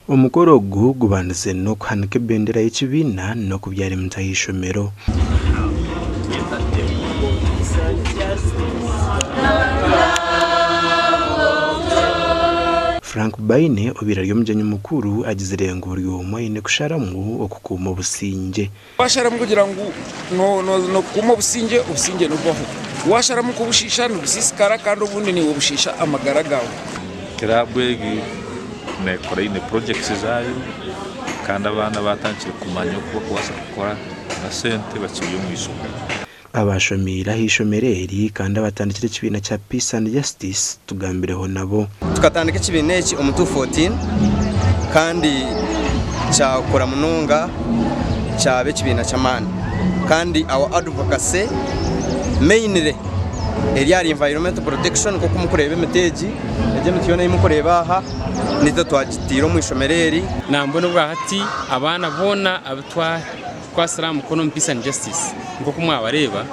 Omukoro ogu gubandize n'okuhanika ebendera y'ekibiina n'okubyara emiti ah'eishomero. Frank Baine obaire ari omugyenyi mukuru agizire ngu buri omwe aine kusharamu okukuuma obusingye. Washaramu kugira ngu nokukuuma obusingye, obusingye nibubaho. Washaramu kubushiisha nibusiisikara kandi obundi naiwe bushiisha amagara gaawe. Kiraabu egi neekora eine purojekiti zaayo kandi abaana baatandikire kumanya oku barikubaasa kukora na sente bakiri omu ishomero. Abaashomiire aha ishomero eri kandi abatandikire ekibiina kya Peace and Justice tugambireho nabo. Tukatandika ekibiina eki omu 2014 kandi kyakura munonga kyaba ekibiina ky'amaani kandi our advocacy mainly eri ahari environmental protection nk'oku murikureeba emiti egi, egi emiti yoona ei murikureeba aha nitwe twagitiire omu ishomero eri. Nambwenu obwahati abaana boona abu twa. Kwatsire aha mukono omu Peace and Justice nk'oku mwabareeba,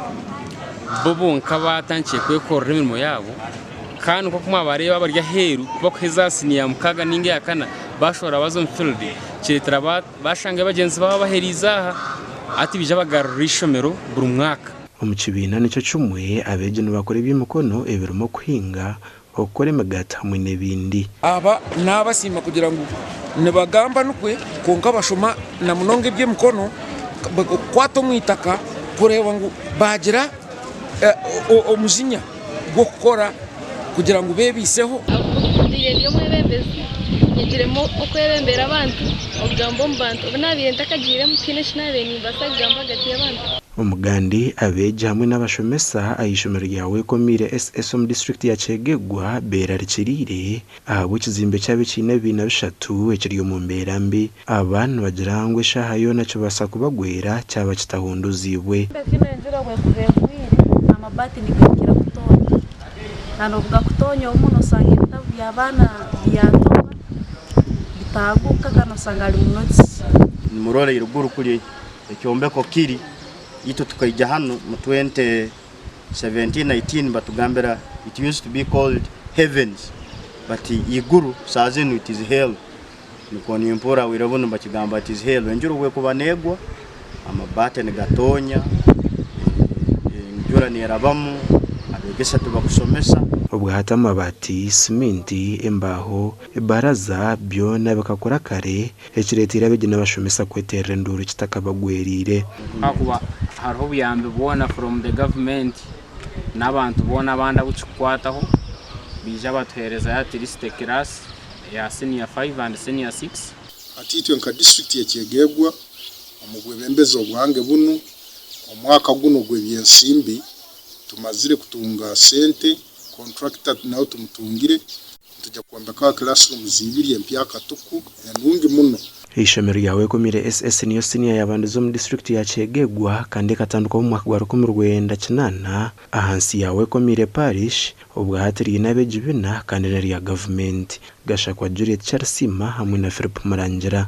bo bonka baatandikire kwekorera emirimo yaabo kandi nk'oku mwabareeba abari aheeru ku bakuheza aha siniya ya mukaaga nainga eya kana baashohora baaza omu field kireetera baashanga bagyenzi baabo abaheeriize aha hati baija bagarura eishomero buri mwaka. Omu kibiina nikyo kimwe, abeegi nibakora eby'emikono ebirimu okuhinga, okukora emigaati hamwe n'ebindi. Aba naabasiima kugira ngu nibagamba nikwe kwonka bashoma na munonga eby'emikono kukwata omu itaka kureeba ngu baagira omujinya gw'okukora kugira ngu beebaiseho. Mbaire ndi omwebembezi, nyegiremu okwebembera abantu, okugamba omu bantu. Obu naabaire ntakagiiremu tihaine eki naabaire nimbaasa kugamba ahagati y'abantu. Omugandi, abeegi hamwe n'abashomesa aha ishomero rya Wekomiire SS omu disiturikiti ya Kyegegwa beerarikiriire ahabw'ekizimbe kyabo ekiine ebibiina bishatu ekiri omu mbeera mbi. Aba nibagira ngu eshaaha yoona kibaasa kubagwera kyaba kitahunduziibwe. Ekyo enjura obu ekuba egwire amabaati nigakira kutonya kandi obu gakutonya obumwe nosanga ebitabu by'abaana byatoba bitaaguka kandi osanga harimu notisi. Nimurora iruguru kuli Ekyombeko kiri, itwe tukaija hanu mu 2017 19 batugambira it used to be called heavens but iguru saha zinu it is hell nikwo nimpurra bwire bunu nibakigamba it is hell enjura obwekuba negwa amabati nigatonya, enjura nerabamu, abegesa tibakusomesa. Obwahati amabaati, siminti, embaaho, ebaraza byona bikakura kare Ekireeteire abeegi n'abashomesa kweteerera enduuru kitakabagwereire. Ahakuba hariho obuyambi bwona from the government n'abantu boona abandi abu kikukwataho baija batuheerezayo at least a class eya senior five and senior six. Hati itwe nka disiturikiti ya Kyegegwa omu bwebembezi obwange bunu, omwaka gunu ogw'ebyensimbi tumazire kutunga sente, kontrakita nawe tumutungire, Nituja kwombekaho classrooms ibiri empyaka tuku enungi muno. Eishomero rya Wekomire SS niyo siniya yabandize omu disiturikiti ya Kyegegwa kandi ekatandikwaho omu mwaka gwa 1980 ahansi ya Wekomire Parish, obwahati riine abeegi bina kandi n'erya gavumenti. Gashakwa Juliet Kyarisiima hamwe na Philip Murangira.